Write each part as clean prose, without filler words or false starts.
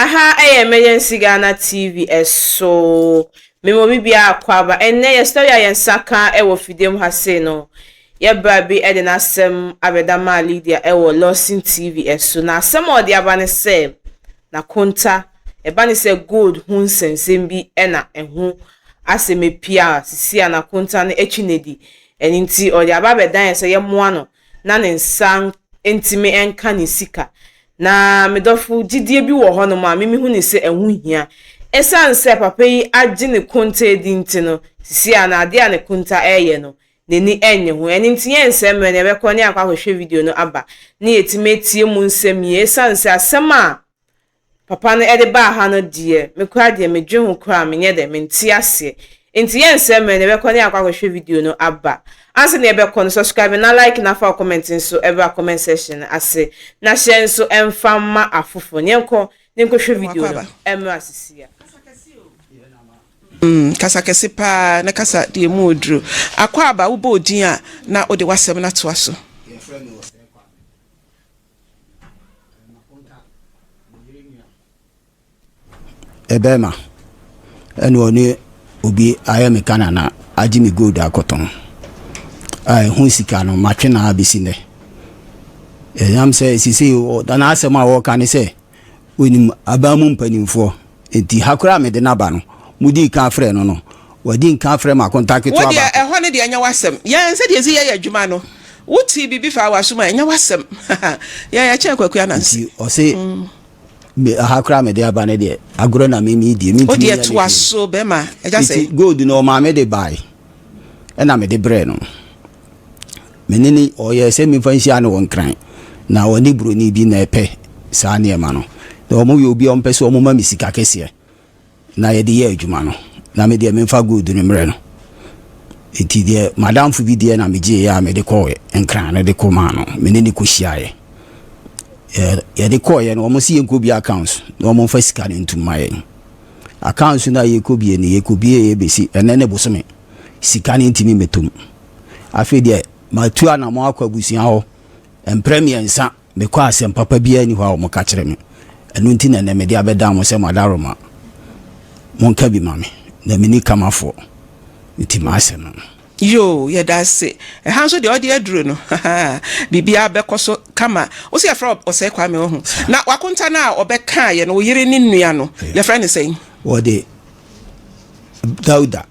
Aha ɛyɛ Emergency Ghana TV ɛso. Mema obi biara akwaaba. Ɛnnɛ yɛ story a yɛn nsa ka ɛwɔ fidie mu ha sei no. Yɛ bra bi ɛde n'asɛm abɛda maa Lydia ɛwɔ Lawson TV ɛso. Na asɛm a ɔde aba ne sɛ, n'akonta ɛba ne sɛ gold ho nsɛnsɛm bi ɛna ɛho asɛm apue a sisi a n'akonta no akyi n'adi. Ɛno nti ɔde aba abɛdan yɛn sɛ yɛmmoa no na ne nsa ntumi nka ne sika. Na me dɔfo, gyidie bi wɔ hɔnom a me mehu ne sɛ ɛho hia. Ɛsiane sɛ papa yi agye ne konta adi nti no, sisi a na adeɛ a ne konta ɛreyɛ no, n'ani nnye ho. Ɛno nti yɛn nsɛm mmerɛ no yɛbɛkɔ ne akɔ akɔhwɛ video no aba na yɛtumi atie mu nsɛm yie. Ɛsiane sɛ asɛm a papa no ɛde baa ha no deɛ, me koraa deɛ medwe ho koraa menyɛ dɛ, mente aseɛ. Nti yɛn nsɛm mmerɛ no yɛbɛkɔ ne akɔ akɔhwɛ video no aba. Ansa na yɛbɛkɔ no, subscribe na like na fa comment nso ɛbra comment section ase. Na hyɛ nso ɛmfa mma afoforɔ. Ne yɛnkɔ ne nkɔhwɛ video no ɛmmra sisi a. Kasa kɛse paa na kasa deɛ mu oduro. Akɔ aba wobɔ odin a na wode w'asɛm no atoa so. Yɛfrɛ me Ɔsɛe Kwame. Makonta, me yere nua. Ɛbɛrima ɛna ɔne obi ayɛ me Ghana na agye me gold akɔtɔn a ɛho sika no matwe na abɛsi nnɛ. Ɛnam sɛ sisi n'asɛm a wɔka ne sɛ onim aban mu mpanimfoɔ nti ha koraa mede n'aba no mudi kan frɛ no no wɔdi nkan frɛ Makonta ketewa Wo deɛ baako. Ɛhɔ no deɛ ɛnyɛ w'asɛm. Yɛn sɛdeɛ ɛsi yɛyɛ adwuma no, wote biribi fa w'asom a, ɛnyɛ w'asɛm. Yɛn yɛkyɛn Kwaku Ananse. Nti ɔse me ha koraa mede aba no deɛ agorɔ na mimi die Wo mentumi deɛ nyɛ ne toa hwee. so bɛrima ɛgya Nti sɛ. gold no ɔmaa me de bae ɛna mede brɛɛ no. Me ne ne ɔyɛ sɛ memfa nhyia no wɔ Nkran na ɔne buroni bi na ɛpɛ saa nneɛma no. Na ɔmo yɛ obi a ɔmpɛ sɛ ɔmo ma me sika kɛseɛ na yɛde yɛ adwuma no na me deɛ memfa gold no mmerɛ no. Nti deɛ madamfo bi deɛ na megyeeɛ a mede kɔɔ Nkran no de kɔ maa no. Me ne ne kɔhyiaeɛ. Yɛde kɔɔeɛ no ɔmo se yɛnkɔ bi accounts na ɔmo mfa sika no ntum ma yɛn. Accounts no a yɛkɔ bie no yɛkɔ bie yɛ bɛsi ɛnɛ ne bosome sika no ntumi mmɛtɔ Afei deɛ matu anammɔn akɔ abusua hɔ mprɛ 3 mekɔ asɛm papa biara ni hɔ a wɔn ka kyerɛ me. Ɛno nti na ɛnɛ mede abɛdan mo sɛ madaroma monka bi ma me na menni kamafoɔ nti maasɛm no. Yo, yɛda ase. Ɛha nso deɛ ɔde aduro no biribiara bɛkɔ so kama. Wo sɛ yɛfrɛ Ɔsɛe Kwame wɔ ho na wakonta no a ɔbɛkaeɛ no, wo yere ne nua no yɛfrɛ ne sɛn? Wɔde Dauda.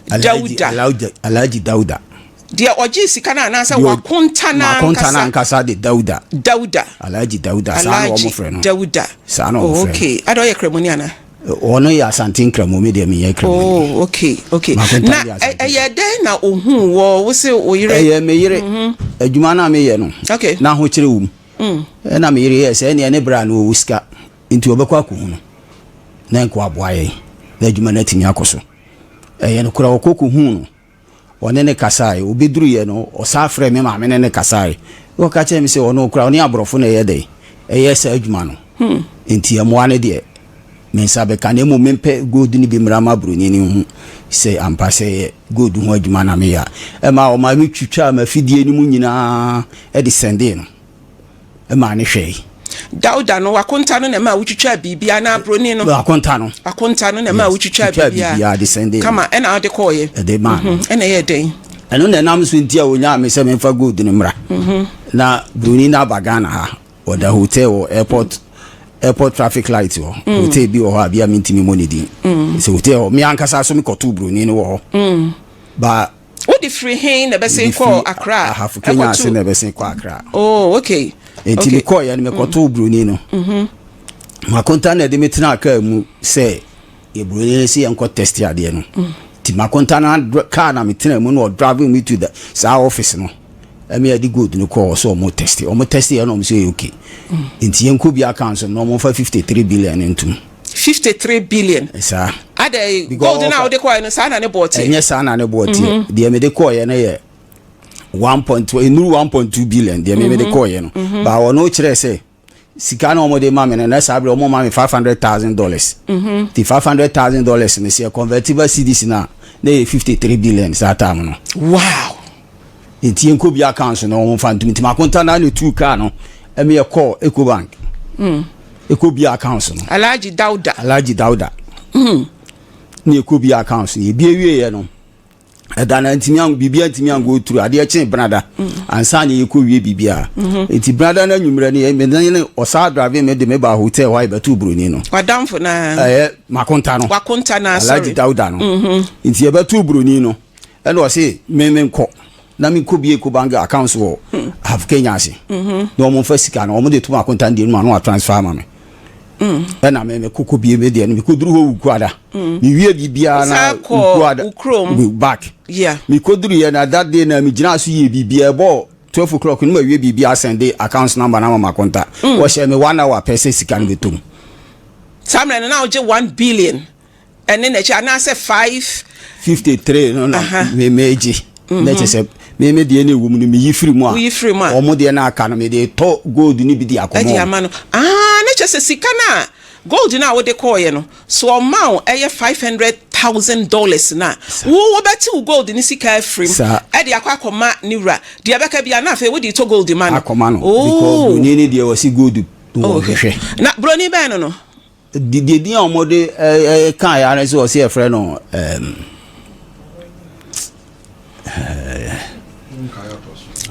Dauda. Alhaji Dauda. Deɛ ɔgye sika no anaasɛ wakonta no Makonta no ankasa? Ankasa de Dauda. Dauda. Alhaji Dauda saa na wɔn Alhaji frɛ no. Dauda. Saa na Oh, wɔn frɛ no. okay. Ada ɔyɛ kramoni ana? Ɔno yɛ Asante Nkramo, mi deɛ meyɛ Kramoni. Oh, okay. Makonta Na de Asante. Ɛyɛ dɛn na ohun wɔ wo se wo yere? Ɛyɛ me yere adwuma no a meyɛ no na ahokyere wɔ mu ɛna me yere yɛ sɛ ɛneɛ ne berɛ a no ɔwɔ sika nti ɔbɛkɔ akɔhu no na nko aboa yɛn na adwuma no atumi akɔ so. Ɛyɛ no kora ɔkɔ kɔhu no ɔne ne kasae obɛduruyɛ no ɔsan frɛ me maame ne ne kasae na ɔka kyerɛ me sɛ ɔno kora ɔne aborɔfo no ɛyɛ dɛn ɛyɛ saa adwuma no nti ɛmmoa no deɛ me nsa bɛka na mmom mempɛ gold no bi mmra ma buroni no hu sɛ ampa sɛ ɛyɛ gold ho adwuma na meyɛ a ɛma ɔma me twitwaa m'afidie no mu nyinaa ɛde sɛndee no ɛma ne hwɛe. Dauda no wakonta no na ɛma wotwitwa biribi anaa broni no? Akonta no. Akonta no na ɛma Yes, wotwitwa twitwaa biribiara biribiara de sɛndee no. Kama ɛna wode kɔɔyɛ? Ɛde maa no. Ɛna ɛyɛ dɛn? Ɛno na ɛnam so nti a onyaa me sɛ memfa gold no mmra na buroni no aba Ghana ha. Ɔda hotel wɔ airport traffic light hɔ. Hotel bi wɔ hɔ a bia mentumi mmɔ ne din sɛ hotel hɔ. Me ankasa so mekɔtoo buroni no wɔ hɔ ba. Wode firi hen na ɛbɛsen kɔɔ Accra? Ahafo Kenya ase na ɛbɛsen kɔ Accra. Oh, okay. Nti mekɔɔyɛ no mekɔtoo buroni no. Makonta na ɛde me tena kaa mu sɛ yɛ buroni no sɛ yɛnkɔ test adeɛ no. Nti makonta no kaa na metena mu na ɔdrive me to the saa office no ɛmi yɛde gold no kɔɔ sɛ ɔmo test. Ɔmo test yɛ na ɔmo sɛ ɛyɛ okay nti yɛnkɔ bi account no na ɔmo mfa 53 billion ntum. 53 billion? Saa. Ada Because gold no a wode kɔɔɛ no saa na ne bɔɔ teɛ? Ɛnyɛ saa na ne boɔ teɛ. Deɛ mede kɔɔyɛ no yɛ 1.2 enuru 1.2 billion deɛ me mede kɔɔyɛ no. Ba ɔno kyerɛ sɛ sika na ɔmo de ma me no na saa abiri ɔmo ma me $500,000. Ti $500,000 no sɛ convert ba cedis na na yɛ 53 billion saa time no. Nti yɛn kɔ bi account no ɔmo fa ntum nti makonta na ne tu car no ɛmi yɛ kɔɔ Ecobank. Ɛkɔ bie accounts no. Alhaji Dauda. Alhaji Dauda. Ne ɛkɔ bie accounts no. Yɛbie wieɛ no, ɛda no antumi an biribi antumi an go through adeɛ kyee benada mm. ansa na yɛkɔ wie biribiara mm-hmm. nti benada no anwummerɛ no mene ne ɔsaa drive me de me ba hotel hɔ a yɛbɛto buroni no wadamfo na ɛyɛ makonta no wakonta na Alhaji Dauda no mm-hmm. nti yɛbɛto buroni no ɛna ɔse me me nkɔ na me nkɔ bie Ecobank accounts wɔ mm. half Kenya ase mm-hmm. na wɔn mfa sika no wɔn de to makonta no deɛ no ma no wa transfer ama me ɛna me me koko bie me deɛ no mekoduru hɔ wukuada mm. mewie biribiara na wukuada back mekoduru yɛ na that day na megyina so yɛ biribiara ɛbɔ 12 o'clock no ma wie biribiara sɛn de account number na ama makonta mm. wɔhyɛ me one hour pɛ sɛ sika no bɛtɔ mu saa mmerɛ no na wogye 1 billion Ɛne n'akyi anaasɛ 5. 53 no na me megye na kyɛ sɛ me me deɛ no ɛwɔ mu no meyi firi mu a woyi firi mu a wɔn deɛ no aka no mede tɔ gold no bi de akɔmɔ ɛde ama no ah na kyɛ sɛ sika no a gold no a wode kɔɔyɛ no so ɔma wo ɛyɛ $500,000 no a wo wobɛte wo gold no sika afiri mu ɛde akɔ akɔma ne wura deɛ ɛbɛka bia na afei wode tɔ gold ma no akɔma no because broni no deɛ wɔsi gold no wɔhwehwɛ na broni bɛn no no Deɛ din a wɔde kaeɛ ara ne sɛ ɔsɛ yɛfrɛ no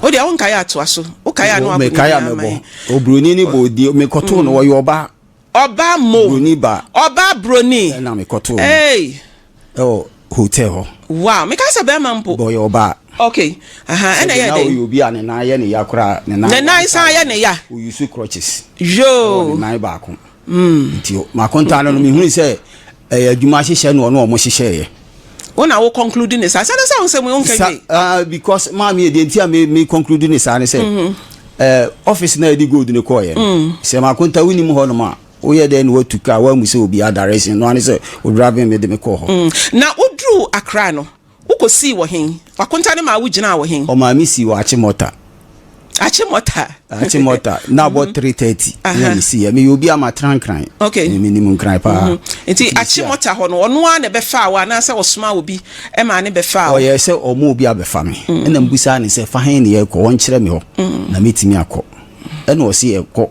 o deɛ wonkae atoa so wokae a no akɔ mekae a mɛbɔ oburoni ne bɔ odin mekɔtoo no wɔyɛ ɔba ɔba mo buroni ba ɔba buroni ɛna mekɔtoo no ɛwɔ hotel hɔ wow meka sɛ bɛrima mpo bɔyɛ ɔbaa okay aha ɛna yɛ dɛ ɔyɛ obi a ne nan yɛ ne ya koraa ne nan ne nan san yɛ ne ya ɔyusu crutches yoo ne nan baako mm. Nti makonta no no mehunu sɛ ɛyɛ adwuma hyehyɛ no ɔno ɔmo hyehyɛeɛ. Wo na wo conclude ne saa sɛ ne sɛ wo nsɛm wo nka wie. Uh, because maame yɛ deɛ nti a me me conclude ne saa ne sɛ mm -hmm. uh, office na yɛde gold ne kɔɔyɛ no mm. Sɛ makonta wonim hɔ nom a woyɛ dɛn na watu kaa woamu sɛ obi direction no ane sɛ wo driving me de me kɔɔ hɔ mm. Na woduruu Accra no Wokɔsii wɔ he? W'akonta no maa wogyinaa wɔ he? Ɔmaa me sii wɔ Achimota. Achimota? Achimota. Na abɔ 3:30 na me siiɛ. Meyɛ obi a matena Nkran. Okay. Me menim Nkran paa. Nti Achimota hɔ no, ɔno ara na ɛbɛfaa wo anaasɛ ɔsomaa obi maa ne bɛfaa wo? Ɔyɛɛ sɛ ɔma obi abɛfa me. Ɛna mebisaa no sɛ, fa he na yɛrekɔ? Ɔnkyerɛ me hɔ na mɛtumi akɔ. Ɛna ɔse yɛrekɔ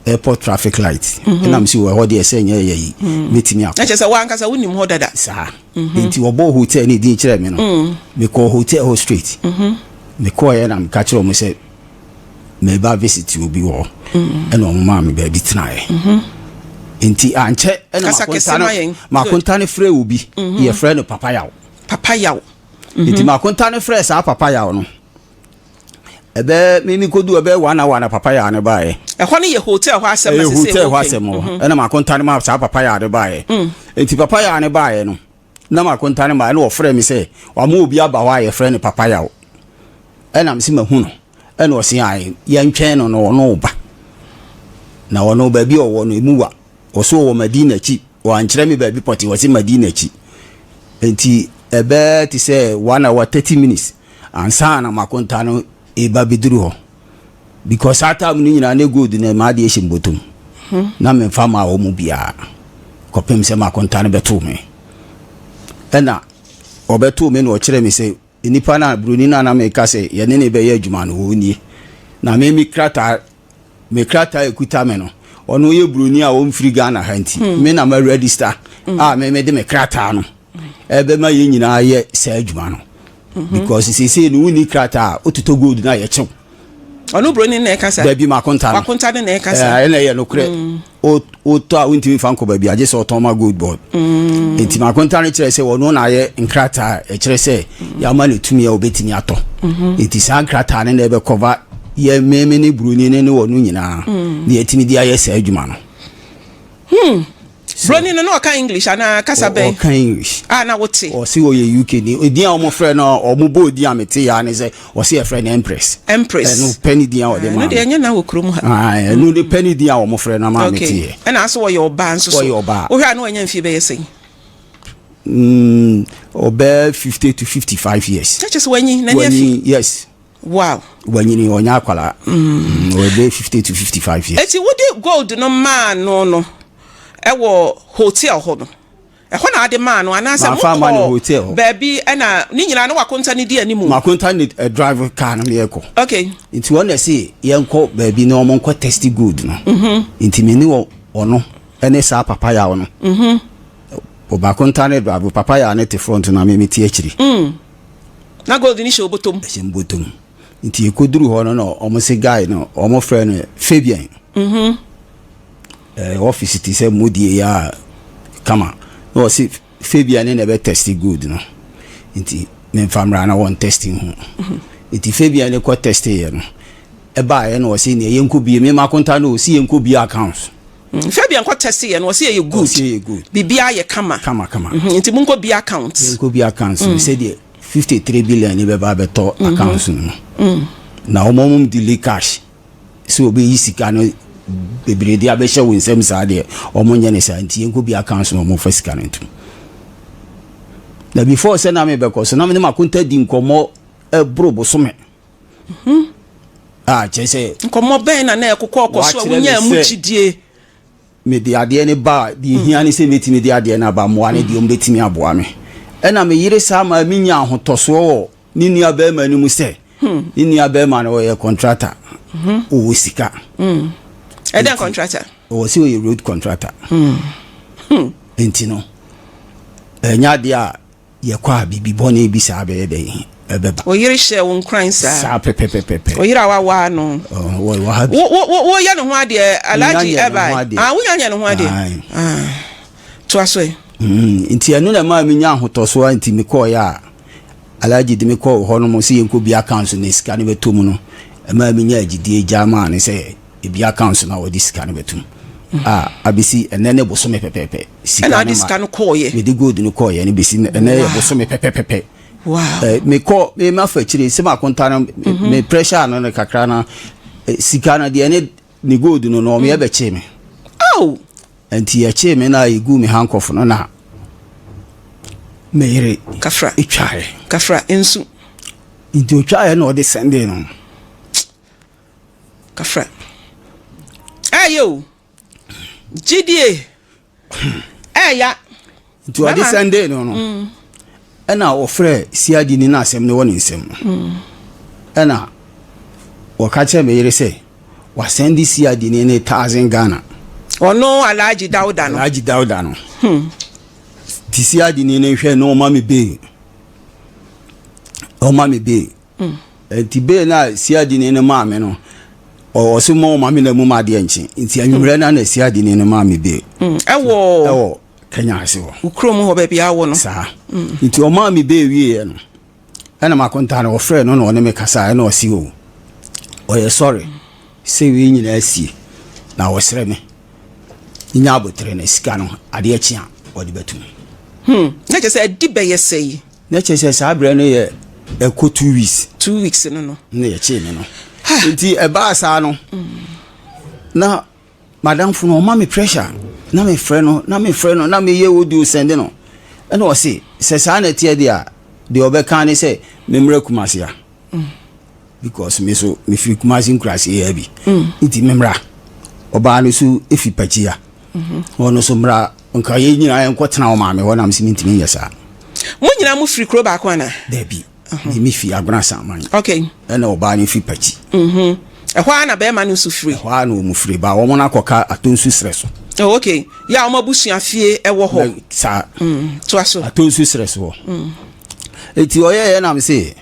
airport traffic light. Ɛna mese wɔ ɛhɔ deɛ sɛ nyɛ yɛ yi, mɛtumi akɔ. Na kyerɛ sɛ wo ankasa wonim hɔ dada? Saa. Mm-hmm. Nti wɔbɔɔ hotel ne din kyerɛɛ me no, mm. mekɔɔ hotel hɔ straight. Mm-hmm. Mekɔɔeɛ na meka kyerɛ wɔn sɛ meba visit obi wɔ hɔ. Mm. Ɛna wɔn maa me baabi tenaeɛ. Mm-hmm. Nti ankyɛ ɛna makonta no makonta no frɛ obi yɛfrɛ no Papa Yaw. Papa Yaw. Nti makonta no frɛ saa Papa Yaw no. Ɛbɛ me me kodu ɛbɛ one hour na papa yaa ne baeɛ. Ɛhɔ no yɛ hotel hɔ asɛm na sese hotel hɔ asɛm hɔ mhm. ɛna makonta ne ma saa papa yaa ne baeɛ. Mm. Nti papa yaa ne baeɛ no na makonta ne baeɛ na wɔfrɛ me sɛ wɔn obi aba hɔ a yɛfrɛ no papa yaw ɛna me sɛ mahu no ɛna ɔse ae yɛntwɛn no na ɔno ba na ɔno baabi a ɔwɔ no emu wa ɔso ɔwɔ Madina akyi Wankyerɛ me baabi pɔtee, ɔse Madina akyi. Enti ɛbɛyɛ te sɛ one hour 30 minutes ansa na makonta no reba bɛduru hɔ. Because saa time no nyinaa ne gold no m'adeɛ hyɛ me bɔtɔ mu. Hmm. Na memfa maa wɔn mu biara kɔpem sɛ makonta no bɛtoo me. Ɛna ɔbɛtoo me na ɔkyerɛ me sɛ nipa no a buroni no a na meka sɛ yɛne ne bɛyɛ adwuma no ɔnie. Na me me krataa Me krataa a ɛkuta me no, ɔno yɛ buroni a ɔmfiri Ghana ha nti, hmm. me na ma register hmm. a me mede me krataa no ɛbɛma yɛn nyinaa yɛ saa adwuma no. Mhm. Because seesei no wonni krataa a wototɔ gold no a yɛkyew. Ɔno buroni na ɛkasa. Dabi makonta no. Makonta no na ɛkasa. Ɛna ɛyɛ nokorɛ. Mm. Wotɔ a wontumi fa nkɔ baabi agye sɛ ɔtɔn ma gold board. Mm. Nti makonta no kyerɛ sɛ ɔno na ayɛ nkrataa ɛkyerɛ sɛ yɛama no tumi a obetumi atɔ. Mm-hmm. Nti saa nkrataa no na ɛbɛkɔva yɛ meme ne buroni ne ne wɔn nyinaa mm. na yɛtumi de ayɛ saa adwuma no. Hmm. Broni no na ɔka English anaa kasa bɛn? Ɔka English. A na wote. Ɔse ɔyɛ UK ni. Edin a wɔn frɛ no wɔn bɔ odin a mete ya ne sɛ ɔse yɛfrɛ no Empress. Empress. Ɛno pɛ ne din a ɔde maa mi. Ɛno deɛ ɛnyɛ na wɔ kurom ha. Ɛno de pɛ ne din a wɔn frɛ no ama mete yɛ. Ɛna aso ɔyɛ ɔbaa nso so. Ɔyɛ ɔbaa. Wohwɛ a na wanya mfie bɛyɛ sɛn? Mm, ɔbɛɛ 50 to 55 years. Kyɛ sɛ wanyi n'ani afi. Yes. Wow. Wanyini ɔnyɛ akwadaa. Mm. Ɔbɛɛ 50 to 55 years. Eti wode gold no maa no no ɛwɔ hotel hɔ no. Ɛhɔ na ade maa no anaasɛ mokɔ baabi ɛna ne nyinaa ne wakonta ne di anim. Makonta ne eh, drive car no yɛkɔ. Okay. Nti wɔn na ɛse yɛnkɔ baabi na wɔn nkɔ test gold no. Mm -hmm. Nti me ne wɔ. ɔno ne saa papa yaw no. Mhm. Ɔbaako nta ne drive, papa yaw no te front na me mete akyiri. Mm. Na gold no hyɛ obotom. Ɛhyɛ mbotom. Nti yɛkɔduru hɔ no na ɔmo se guy no, ɔmo frɛ no Fabian. Mhm. Eh, office te sɛ modie yɛ a kama. Na ɔse Fabian ne na ɛbɛ test gold no. Nti memfa mmra na wɔn test ho. Nti Fabian ne kɔ test yɛ no. Ɛbaeɛ na ɔse neɛ yɛnkɔ bie, me makonta no ɔse yɛnkɔ bie accounts. Mm, Fabian kɔ test yɛ no ɔse ɛyɛ good. Ɔse ɛyɛ good. Biribiara yɛ kama. Kama kama. Mm -hmm. Nti monkɔ bie accounts. Yɛnkɔ bie accounts mm. sɛdeɛ 53 billion ne bɛba abɛtɔ mm -hmm. accounts no mu. Mm. Na wɔn wɔn delay cash sɛ wɔbɛyi sika no bebree de abɛhyɛ wo nsam saa deɛ wɔn nyɛ ne saa nti yɛnkɔ bie accounts na wɔn fa sika no ntum. Na before sɛ na mebɛkɔ so na me ne makonta di nkɔmmɔ ɛboro bosome. Hmm. A kyerɛ sɛ. Nkɔmmɔ bɛn na na ɛkokɔ ɔkɔ so a wonyaa mu gyidie? Mede adeɛ no ba a, deɛ ɛhia ne sɛ mɛtumi de adeɛ no aba, mmoa no deɛ wɔbɛtumi aboa me. Ɛna me yere saa maa menya ahotɔsoɔ wɔ ne nua barima no mu sɛ, hmm. ne nua barima no ɔyɛ kɔntrata, mhm. ɔwɔ sika. Hmm. Ɛdɛn kɔntrata? Ɔwɔ sɛ ɔyɛ road contractor. Hmm. Nti no, ɛnyɛ adeɛ a Yɛkɔ a, biribi bɔne bi saa bɛyɛ dɛn? Ɛbɛba. Wo yere hyɛɛ wo nkuran saa? Saa pɛpɛpɛpɛ. Wo yere a wawaa no. Wɔ ha bi. Wo wo wo yɛ ne ho adeɛ Alhaji ɛbae. Ah, wonya nyɛ ne ho adeɛ. Ah, toa so ɛ. Mm, nti ɛno na ɛmaa menya ahotɔsoɔ a nti mekɔɔeɛ a Alhaji de me kɔɔ hɔ nom sɛ yɛnkɔ bi account na sika no bɛtɔ mu no, ɛmaa menya agyidie gyaa maa no sɛ ebi account no a wɔde sika no bɛtom a abɛsi ɛnɛ ne bosome pɛpɛɛpɛ. Sika ɛna ade sika no kɔɔyɛ. Mede gold no kɔɔyɛ no bɛsi ɛnɛ yɛ bosome pɛpɛpɛpɛ. Wow. Eh, mekɔ me mafa akyire sɛ makonta no mhm. me pressure no no kakra no eh, sika no deɛ ne ne gold no no ɔmeyɛ mm. bɛkyee me. Oh. Nti yɛkyee me na yɛgu me handcuff no na me yere kafra ɛtwaeɛ. Kafra nsu. Nti ɔtwaeɛ na ɔde sɛndee no. Kafra. Ɛyɛ o. Gyidie. Ɛya. Nti ɔde sɛndee no no mm. ɛna ɔfrɛ siadi ni na asɛm no wɔ ne nsam no mm. ɛna wɔka kyerɛ me yere sɛ wasɛnde siadi ni ne thousand Ghana. Ɔno Alhaji Dauda no. Alhaji Dauda no. Hmm. Ti siadi ni ne hwɛ na ɔma me bail. Ɔma me bail. Nti bee no a siadini no maa me no, ɔse mo ma me na mu ma adeɛ nkye. Nti anwummerɛ no na siadini no maa me bee. Mm, ɛwɔ ɛwɔ Kenya ase hɔ. Wo kurom hɔ baabi a wɔ no. Saa. Mm. Nti ɔmaa me bee wieɛ no, ɛna makonta no ɔfrɛ no na ɔne me kasa ɛna ɔse o ɔyɛ sɔre sɛ wei nyinaa sie na ɔsrɛ me nya abotere na sika no adeɛ kye a ɔde bɛtum. Hmm. Na kyerɛ sɛ ɛdi bɛyɛ sɛ yi. Na kyerɛ sɛ saa berɛ no yɛ ɛkɔ 2 weeks. 2 weeks no. Na yɛkyee me no. Nti ɛbaa saa no na madamfo no ɔma me pressure na mefrɛ no na mefrɛ no na meyɛ audio sɛnde no ɛna ɔse sɛ saa na ɛteɛ deɛ a deɛ ɔbɛka ne sɛ memmrɛ Kumase a because me so mefiri Kumase nkuraase yɛ bi nti memmra. Ɔbaa no so ɛfi Pakyia ɔno so mmra nka yɛ nyinaa yɛnkɔtena wɔ maame hɔ nam sɛ mentumi nyɛ saa. Mo nyinaa mo firi kuro baako ana? Dabi, me fi Agona Saman. Okay. Ɛna ɔbaa no fi Pakyi. Mhm. Ɛhɔ ara na bɛrima no nso firi. Ɛhɔ ara na wɔn firi ba wɔn no akɔka Atonsu serɛ so. Oh, okay. Yɛ a wɔn abusua fie ɛwɔ hɔ. Saa. Toa so. Atonsu serɛ so hɔ. Eti ɔyɛɛ yɛ nam se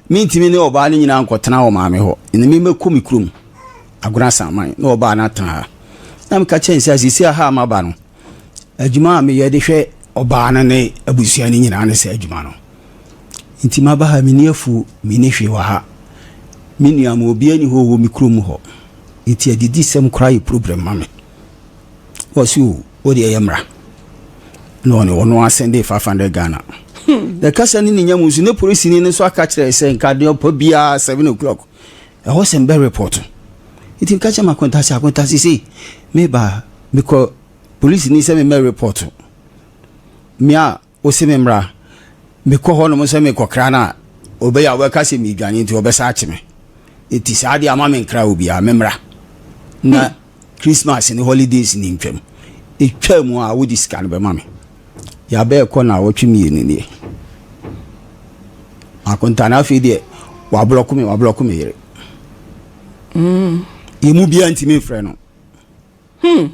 mentumi ne ɔbaa no nyinaa nkɔtena wɔ maame hɔ. Na me mɛkɔ me kurom Agona Saman na ɔbaa no atena ha. Na meka kyerɛ no sɛ asisi aha a maba no adwuma a meyɛ de hwɛ ɔbaa no ne abusua no nyinaa ne sɛ adwuma no. Nti maba ha menni afuo, menni hwee wɔ ha. Me nua ma obiara ni hɔ wɔ me kurom hɔ. Nti adidisɛm koraa yɛ problem ma me. Ɔse o, wo deɛ yɛ mmra. Na ɔne ɔno asɛnde 500 Ghana. Na kasa ne ne nya mu nso ne polisini no nso aka kyerɛ sɛ nka deɛ ɔpɛ biara 7 o'clock. Ɛhɔ sɛ mbɛ report. Nti nka kyerɛ m'akontase akontase sei meba mekɔ polisini sɛ memmɛ report. Me a Ose me mmra. Mekɔ hɔ nom sɛ mekɔkra no a, ɔbɛyɛ a ɔbɛka sɛ meredwane nti ɔbɛsa akye me. Nti saa deɛ ama menkra obiara, memmra. Na Christmas ne holidays ne ntwam. Ɛtwaa mu a wode sika no bɛma me. Yɛabɛɛ kɔ naawɔtwe mmienu nie. Akonta no afei deɛ wablɔko me, wablɔko me yere. Yɛn mu biara ntumi mfrɛ no. Hmm.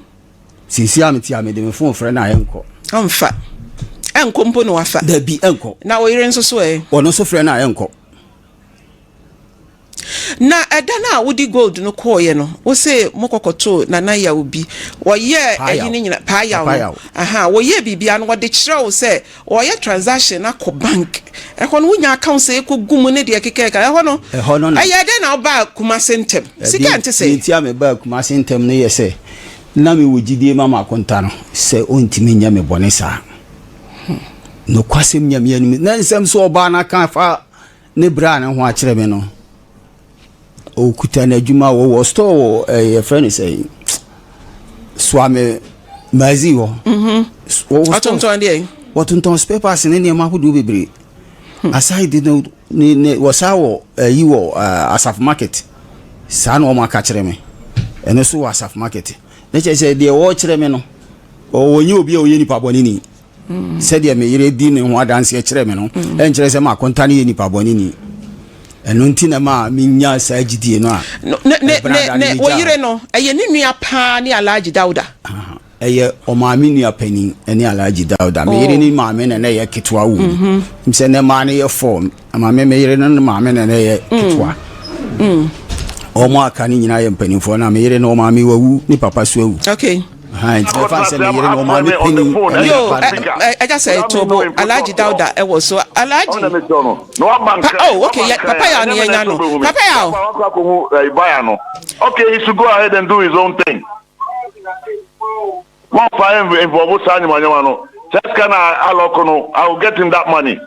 Seesei a mete a mede me phone frɛ no a ɛnkɔ. Ɔmfa. Ɛnkɔ mpo na wafa. Dabi, ɛnkɔ. Na wo yere nso so ɛ? Ɔno nso frɛ no a ɛnkɔ. Na ɛda no a wode gold no kɔɔeɛ no, wo se mokɔkɔtoo Nana Yaw bi. Wɔyɛɛ ɛyi no nyina, Paa Yaw no. Aha, wɔyɛɛ biribiara no, wɔde kyerɛ wo sɛ wɔyɛ transaction akɔ bank. Ɛhɔ no wonya account sɛ ɛkɔ gu mu ne deɛ ɛkeka ɛka. Ɛhɔ no, Ɛhɔ no na. ɛyɛɛ dɛn na wobaa Kumase ntɛm? Sika nte sɛn? Deɛ nti a mebaa Kumase ntɛm no yɛ sɛ, na mewɔ gyidie ma m'akonta no sɛ ɔntumi nyɛ me bɔne saa. Nokwasɛm Nyame anim, na nsɛm sɛ ɔbaa no aka afa ne bra no ho akyerɛ me no, ɔkuta n'adwuma wɔwɔ store wɔ ɛɛ yɛfrɛ no sɛ Suame Mazi hɔ. Mhm. Ɔtontɔn deɛ. Wɔtontɔn spare parts ne nneɛma ahodoɔ bebree. Hmm. Aside no ne ne wɔsaa wɔ ɛyi wɔ ɛɛ Asafo market saa na wɔn aka kyerɛ me ɛno so wɔ Asafo market ne kyerɛ sɛ deɛ wɔrekyerɛ me no wɔnyɛ obi a ɔyɛ nipa bɔne ni. Sɛdeɛ me yere di ne ho adanseɛ kyerɛ me no, ɛnkyerɛ sɛ m'akonta no yɛ nipa bɔne ni. Ɛno nti na ɛma menya saa gyidie no a. Ne, ne, wo yere no, ɛyɛ ne nua paa ne Alhaji Dauda? Ɛyɛ ɔmaame nua panin ne Alhaji Dauda. Me yere ne maame na na ɛyɛ ketewa wɔ mu. Sɛ ne maa no yɛ fɔɔ, maame me yere no ne maame na na ɛyɛ ketewa. Wɔn aka no nyinaa yɛ mpanimfoɔ na me yere no ɔmaame wawu, ne papa so awu. Okay. Nti mɛfa sɛ me yere no ɔmaame panin ɛne Yo, ɛgya sɛ tobo Alhaji Dauda ɛwɔ so. Alhaji. Pa, oh, okay, yeah, Papa Yaw ne yɛnya no. Papa Yaw. Okay, he should go ahead and do his own thing. Mo fa involve saa nyamanyama no. Sɛ sika na alɔko no, I will get him that money.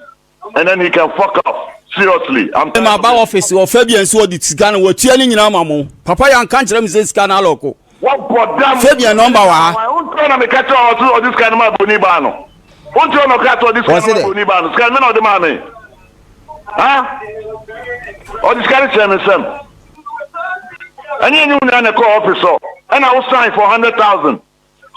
And then he can fuck off. Seriously, I'm tired. Ma ba office wɔ Fabian so ɔde sika no wɔtua ne nyinaa ma mo. Papa yɛ anka nkyerɛ me sɛ sika no alɔko. Wɔbɔ dam. Fabian nɔmba wɔ ha. Wonti na meka kyerɛ ɔse ɔde sika no ma broni baa no. Wonti na ɔka sɛ ɔde sika no ma broni baa no. Sika no me na ɔde maa me. Ha? Ɔde sika no kyerɛ me nsam. Ɛnyɛ ɛnyɛ wo nyinaa na ɛkɔɔ office hɔ. Ɛna wo sign for 100,000.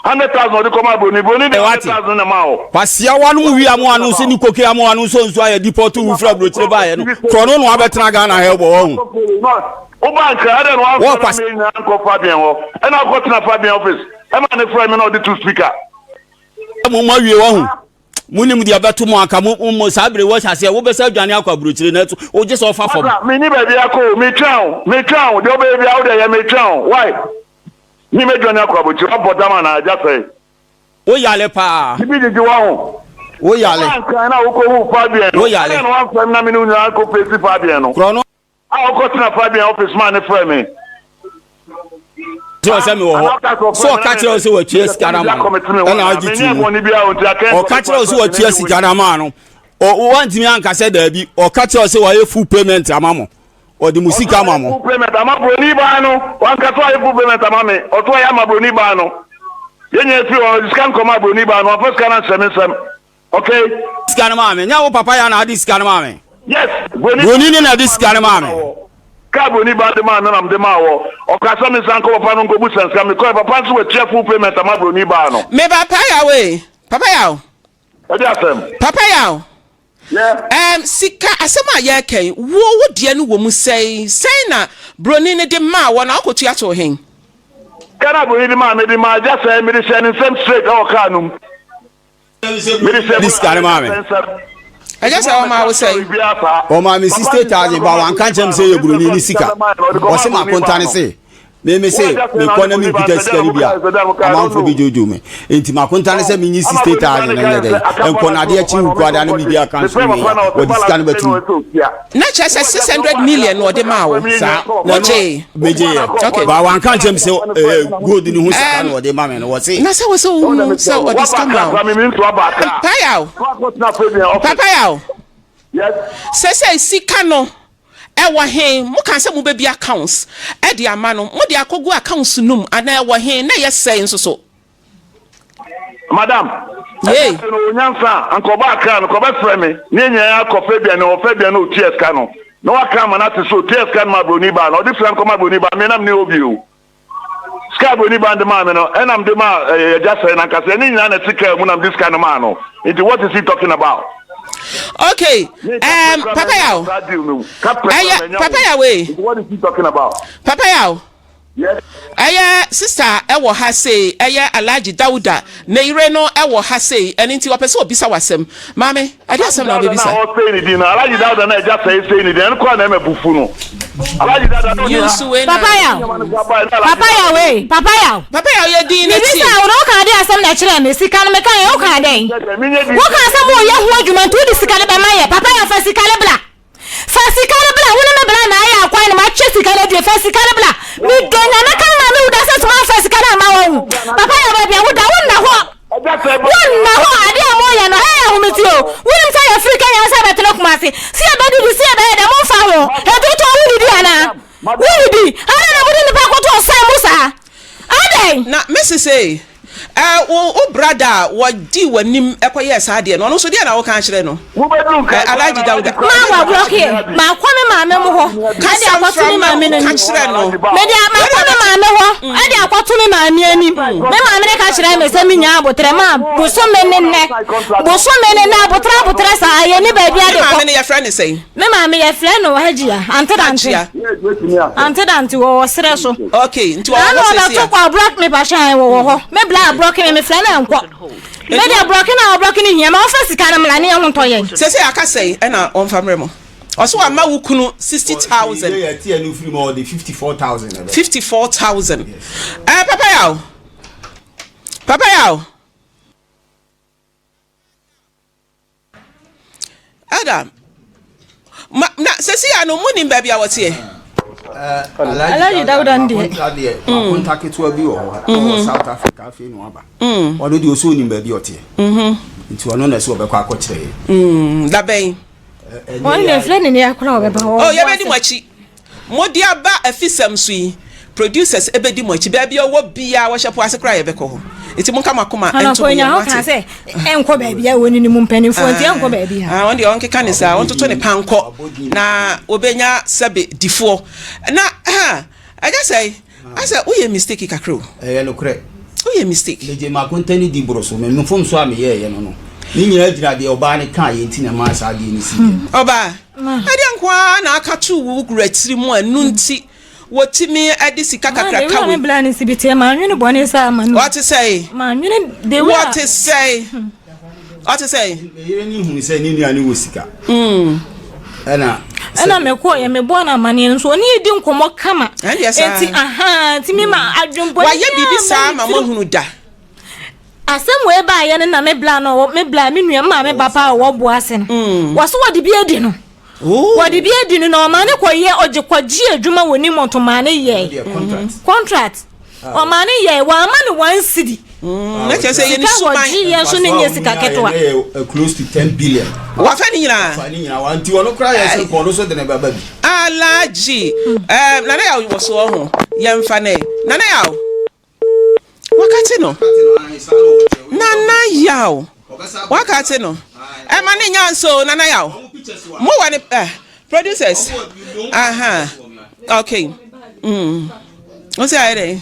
100,000 ɔde kɔmaa broni. Broni de 100,000 na ɛmaa wo. Kwasia wa no wi amoa no nso ne koke amoa no nso nso ayɛ deport wo firi aburokyire baayɛ no korɔ no na wabɛtena Ghana ha ɛbɔ wahu. Woba nkra ɛdɛ na wamfrɛ na me nyinaa nkɔ Fabian hɔ ɛna wokɔ tena Fabian office ɛma ne frɛ me na ɔde to speaker. Mo mo awie wahu. Mo nim deɛ bɛto mo anka mo mo saa bere wɔ aseɛ wobɛsɛ adwane akɔ aburokyire na ɛto wogye sɛ ɔfa fam. Masa menni baabi akɔ o metwɛn o metwɛn o deɛ wobɛyɛ biara wode yɛ metwɛn o why Me mɛdwane akɔ abɔkyire wabɔ dam anaa agya sɛe. Wo yale paa. Bibi gyegye waho. Wo yale. Wo ankran na wokɔ hu Fabian no. Wo yale. Adɛn na wamfrɛ me na me ne wo nyinaa nkɔ face Fabian no. Korɔ no. A wokɔ tena Fabian office maa ne frɛ me. Kyerɛ sɛ mewɔ hɔ. So ɔka kyerɛ wo sɛ watua sika no ama no. Ɛna agye tu mu. Ɔka kyerɛ wo sɛ watua sika no ama no. Wantumi anka sɛ daabi. Ɔka kyerɛ wo sɛ wayɛ full payment ama mo. Ɔde mo sika ama mo. Full payment ama broni baa no. Wanka sɛ ɔyɛ full payment ama me. Ɔso ɔyɛ ama broni baa no. Yɛn nyinaa firi hɔ, ɔde sika no kɔmaa broni baa no. Wamfa sika no anhyɛ me nsam. Okay. Sika no maa me. Nyɛ wo papa ya na ade sika no maa me. Yes. Broni no na ɛde sika no maa me. Kaa broni baa de maa me na mede maa wɔ. Ɔkaa sɛ mensan nkɔ papa no nkɔbu sɛ sika. Mekɔɛ, papa nso watua full payment ama broni baa no. Me ba Papa Yaw ee. Papa Yaw. Ɛde asɛm. Papa Yaw. Yeah. Um, sika asɛm a yɛreka yi, wo wo deɛ no wɔ mu sɛn? Sɛn na broni no de maa wɔ na wokɔtua too hen? Sika no a broni de maa me de maa agya sɛn, mede hyɛɛ ne nsam straight ɛwɔ kaa no mu. Mede hyɛɛ De sika no maa me. Agya sɛ ɔmaa wo sɛn? Ɔmaa me 60,000 ba wanka nkyerɛ me sɛ ɛyɛ buroni ne sika. Ɔse makonta ne se me me se mekɔ na menkuta sika no bi a amanfoɔ bɛdwodwo me. Enti makonta ne sɛ menyi 60,000 no nyɛ dɛn nkɔ na adeɛ kye wukuada no medi aka nso wie a wɔde sika no bɛtum. Na kyerɛ sɛ 600 million na ɔde maa wo. Saa na Wogyee. megyeeɛ. Okay. Ba wanka nkyerɛ me sɛ ɛyɛ gold no ho sika na ɔde ma me no wɔse. Na sɛ wɔ sɛ wohu sɛ ɔde sika maa wo. Papa Yaw. Papa Yaw. Sɛsɛi sika no ɛwɔ he? Mo kaa sɛ mo bɛbi accounts ɛde ama no, mo de akɔgu accounts no mu anaa ɛwɔ he? Na ɛyɛ sɛn nso so? Madam, Yei. ɛka sɛ no ɔwɔ nyansa a, anka ɔba Accra no, kɔbɛfrɛ me ne yɛn nyinaa akɔ Fabian ne hɔ, Fabian na ɔtua sika no, na waka ama no ate sɛ ɔtua sika no ma broni baa no, ɔde sika no kɔma broni baa, me na menni hɔ bio. Sika a broni baa no de maa me no, ɛna mede maa ɛɛ agya sɛe no ankasa, yɛne nyinaa na ɛte kaa mu na mede sika no maa no, nti what is he talking about? Okay, Me kaprɛ um, koraa Papa manya Yaw. wɔ saa deal no mu, kaprɛ koraa Ɛyɛ manya Papa wɔ Yaw mu, ee. nti what is he talking about? Papa Yaw. Ɛyɛ sister ɛwɔ ha sei, ɛyɛ Alhaji Dauda ne yere no ɛwɔ ha sei, ɛno nti ɔpɛ sɛ ɔbisa wo asɛm. Maame, ɛdeɛ asɛm na Alhaji Dauda wobɛbisa? no a ɔsɛe ne din no, Alhaji Dauda no a agya sɛe sɛe ne din, ɛno koraa na ɛma abufu no. Alhaji Dauda no ɔnni ha. Use wei na. Papa Yaw, Nneɛma no koraa baeɛ na Alhaji Papa Yaw Dauda ee, Papa Yaw. Papa Yaw yɛ din na tie. Mebisa wo na wokaa dɛn asɛm na ɛkyerɛɛ me? Sika no mekaeɛ, wokaa dɛn? Wokaa sɛ moreyɛ ho adwuma nti wode sika no bɛma yɛ. Papa Yaw fa sika no bra. Fa sika no bra, wo ne me bra na ayɛ akwan no makyɛ sika no adie, fa sika no bra. Medɔ Nyame ka me maame wuda sɛ soma mfa sika no amma wɔn. Papa yɛ baabi a woda, wonna hɔ. Wonna hɔ, adeɛ a moyɛ no, ɛyɛ ahomete o. Wonim sɛ yɛfiri Kenya sɛ bɛtena Kumasi, sɛ yɛbɛdidi, sɛ yɛbɛyɛ dɛ, momfa ho. Enti wotɔ wodidi anaa? Wodidi? Adɛn na mode nnipa kɔto ɔsan mu saa? Adɛn? Na Mrs. A, Ɛ, wo, wo brada a wɔdii w'anim kɔyɛɛ saa adeɛ no, ɔno nso deɛn na woka akyerɛ no? Ɛ, Alhaji Dauda. Maa wabrɔke ɛ, makɔ me maame mo hɔ ɛde Kasa akɔto me mframa maame ka n'anim. kyerɛ no. Mede a, makɔ me maame hɔ ɛde akɔto me maame anim. Me maame no ka kyerɛɛ me sɛ mennya aboterɛ maa bosome ne nnɛ. Bosome ne nnɛ, aboterɛ aboterɛ saa, yɛnni baabi a Ne de kɔ. maame no yɛfrɛ no sɛn? Me maame yɛfrɛ no Hajia, Ante Dante. Hajia. Ante Dante wɔwɔ serɛ so. Okay, nti wɔwɔ Naanu hɔ seesei ɔbɛto a? kɔ abrɔk me pahyɛ an wɔwɔ hɔ. Me bla abrɔke me mefrɛ no ɛnkɔ. Me de abrɔke no a ɔbrɔke no hia ma ɔmfa sika no mmra ne yɛn ho ntɔ yɛn. Seesei aka sɛn ɛna ɔmfa mmerɛ mo? Ɔse wama wo kunu 60,000. 54,000. Ɛɛ Papa Yaw, Papa Yaw. Elder, ma na sɛsi ya no munim baabi a wɔteɛ. Alhaji Dauda no deɛ. deɛ akonta ketewa bi wɔ hɔ wɔ South Africa afei na waba. Ɔno deɛ ɔsɛ onim baabi ɔteɛ. Nti ɔno na ɛsɛ ɔbɛkɔ akɔkyerɛ yɛ. Dabɛn. Ɔno deɛ frɛ ne nea koraa ɔbɛba hɔ. Oh, yɛbɛdi mo akyi. Mode aba afisɛm so yi, producers bɛdi mo akyi. Baabi a ɔwɔ biara, wɔhyɛ po ase koraa a yɛbɛkɔ hɔ. Nti monka mo akoma nto mo yam, moate? Ɔno sɛ ɛnkɔ baabi a wɔn mu mpanimfoɔ nti ɛnkɔ baabi a. Ah, ɔno deɛ ɔnkeka ne saa, ɔntoto ne pankɔ na wɔbɛnya sɛbe difoɔ. Na ha, ɛnyɛ sɛ Asɛ woyɛ mistake kakra o. Ɛyɛ nokorɛ. Woyɛ mistake. Megye m'akonta no di boro so. Me mfomsoɔ a meyɛeɛ no no, ne nyinaa gyina deɛ ɔbaa no kaeɛ nti na ɛmaa saa adeɛ no siiɛ. Ɔbaa, ɛdeɛn nko ara na aka too wo wura tiri mu a ɛno nti wɔtumi de sika kakraka wei? Wɔte sɛe? Wɔte sɛe? Ɔte sɛn? Ne yere no hunu sɛ ne nua no wɔ sika. Ɛna. Ɛna mekɔɔ yɛ mebɔɔ no amaneɛ nso ɔne yɛ di nkɔmmɔ kama. Ɛndeɛ saa. Eti ahaa nti mi ma adwembɔne. Wayɛ biribi saa ma moahunu da. Asɛm wei baayɛ no na me bla no me bla me nua maame ba paa ɔwɔ bo ase no. Wɔso wɔde bi adi no. Wɔde bi adi no na ɔmaa ne kɔyɛ ɔgye kɔgye adwuma wɔ ne mɔto maa ne yɛe. Contract. Ɔmaa ne yɛe wɔama no one cedi. Na kyerɛ sɛ yɛ ne Sika suban. wɔgye yɛ nso ne nyɛ sika ketewa. Ɛyɛ close to 10 billion. Wafa ne nyinaa. Wafa ne nyinaa. Nti ɔno koraa yɛ sɛ nkɔɔ no so de ne bɛba bi. Alhaji. Um, Nana Yaw wɔ so ɔho. Yɛmfa ne. Nana Yaw. Wakate no. Nana Yaw. Wakate no. Ɛma ne nya nso Nana Yaw. Mo wɔ ne eh, producers. Aha. Okay. Mm. Wo sɛ ayɛ dɛn?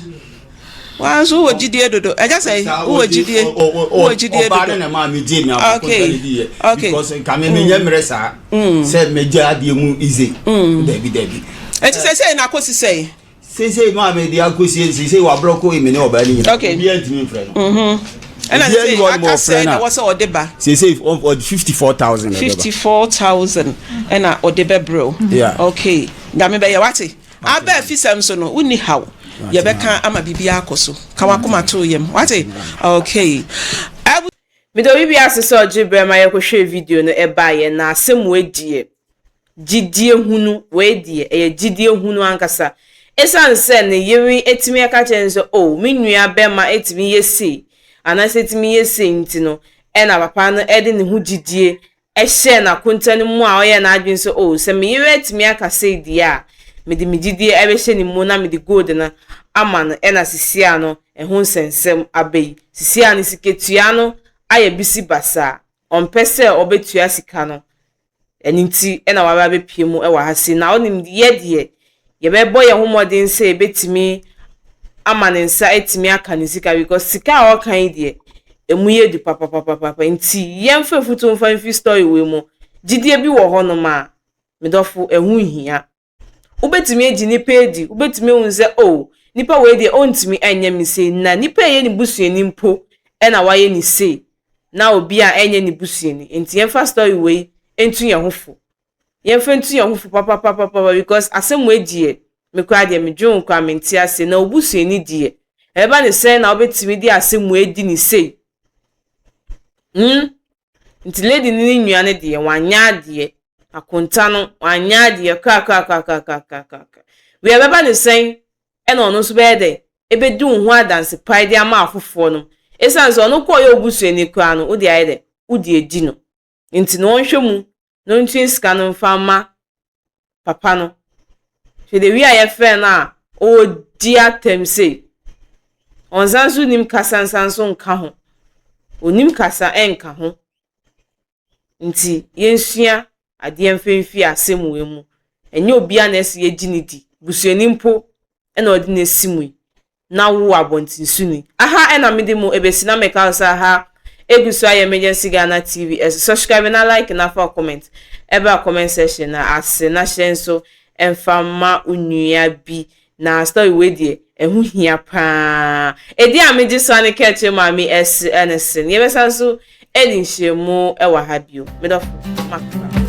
Wa nso wowɔ gyidie dodo. Ɛgya sɛ wowɔ gyidie. Wowɔ gyidie dodo. Ɔbaa ne na maa mi gye mi abɔkɔ Okay. di yɛ. Okay. Because nka mi mi nyɛ mmerɛ saa. Sɛ mɛ gye adeɛ mu ize. Dabi dabi. Eti sɛ sɛ na akosi sɛ. Seesei maame de akosie seesei wabrɔko emi ne ɔbaa ne nyinaa. Okay. Obiara ntumi mfrɛ no. Mhm. Ɛna Obiara sɛ ni hɔ nom aka ɔfrɛ sɛ no na a. wɔ sɛ ɔde ba. Seesei ɔde 54,000 na ɛbɛba. 54,000 ɛna ɔde bɛbrɛ o. Yeah. Okay. Nyame bɛyɛ wate. Aba afisɛm so no wonni haw. Yɛbɛka ama biribiara akɔ so. Ka wakoma to yam. Wate? Okay. Abu Meda obi biara ase sɛ ɔgye berɛ ma yɛkɔhwɛɛ video no ɛbaeɛ na asɛm wei deɛ gyidie hunu wei deɛ ɛyɛ gyidie hunu ankasa ɛsiane sɛ ne yere atumi aka kyerɛ no sɛ oh me nua bɛma atumi yɛ sei anaasɛ atumi yɛ sei nti no ɛna papa no ɛde ne ho gyidie ɛhyɛɛ n'akonta no mu a ɔyɛɛ n'adwene sɛ oh sɛ me yere atumi aka sei deɛ a mede me gyidie ɛbɛhyɛ ne mu na mede gold no ama no ɛna sisia no ɛho nsɛnsɛm aba yi sisia no sikatua no ayɛ bisi basaa ɔmpɛ sɛ ɔbɛtua sika no Ɛno nti na waba abɛpue mu wɔ ha sei. Na wonim yɛ deɛ, yɛbɛbɔ yɛn ho mmɔden sɛ yɛbɛtumi ama ne nsa atumi aka ne sika because sika a ɔka yi deɛ, ɛmu yɛ du papapapapa. Nti yɛmfa afutuo mfa mfiri story wei mu. Gyidie bi wɔ hɔnom a, me dɔfo, ɛho nhia. Wobɛtumi agye nipa adi, wobɛtumi ahu sɛ oh, Nipa wei deɛ ɔntumi nyɛ me sei na nipa a ɛyɛ ne busuani mpo na wayɛ ne sei na obi a ɛnyɛ ne busuani. Nti yɛmfa story wei ntu yɛn ho fo. Yɛmfa ntu yɛn ho fo papapapapa because asɛm wei deɛ me koraa deɛ medwen ho koraa mente aseɛ na wo busuani deɛ ɛbɛba ne sɛn na wobɛtumi de asɛm wei adi ne sei? Hmm? Nti lady no ne nua no deɛ wanyɛ adeɛ. Akonta no wanyɛ adeɛ korakorakorakorakorakoraa. Wei ɛbɛba ne sɛn ɛna ɔno nso bɛyɛ dɛn ɛbɛdi wo ho adanse pae de ama afoforɔ no. Ɛsiane sɛ ɔno kɔ ɔyɛ obusuani koraa no wode ayɛ dɛn wode adi no. Nti no ɔnhwɛ mu na ɔntua sika no mfa mma papa no. Hwɛ the way a yɛfrɛ no a ɔredi atɛm sei. Ɔnsan nso nim kasa nsan nso nka ho. Ɔnim kasa nka ho. Nti yɛnsua adeɛ mfa mfi asɛm wei mu. Ɛnyɛ obiara na ɛsɛ yɛgye ne di. Busuani mpo na ɔde no asi mu yi. na wo abɔntensoni. Aha na mede mo ebesi na meka wo sɛ aha egu so ayɛ Emergency Ghana TV ɛso. Subscribe na like na fa comment ɛbra comment section na ase na hyɛ nso ɛmfa ma wo nua bi na story wei deɛ ɛho hia paa. Edin a megye so ane kɛkyerɛ maame ɛse ɛne se. Yɛbɛsan so ɛdi nhyiamu ɛwɔ ha bio. Medɔfo makra.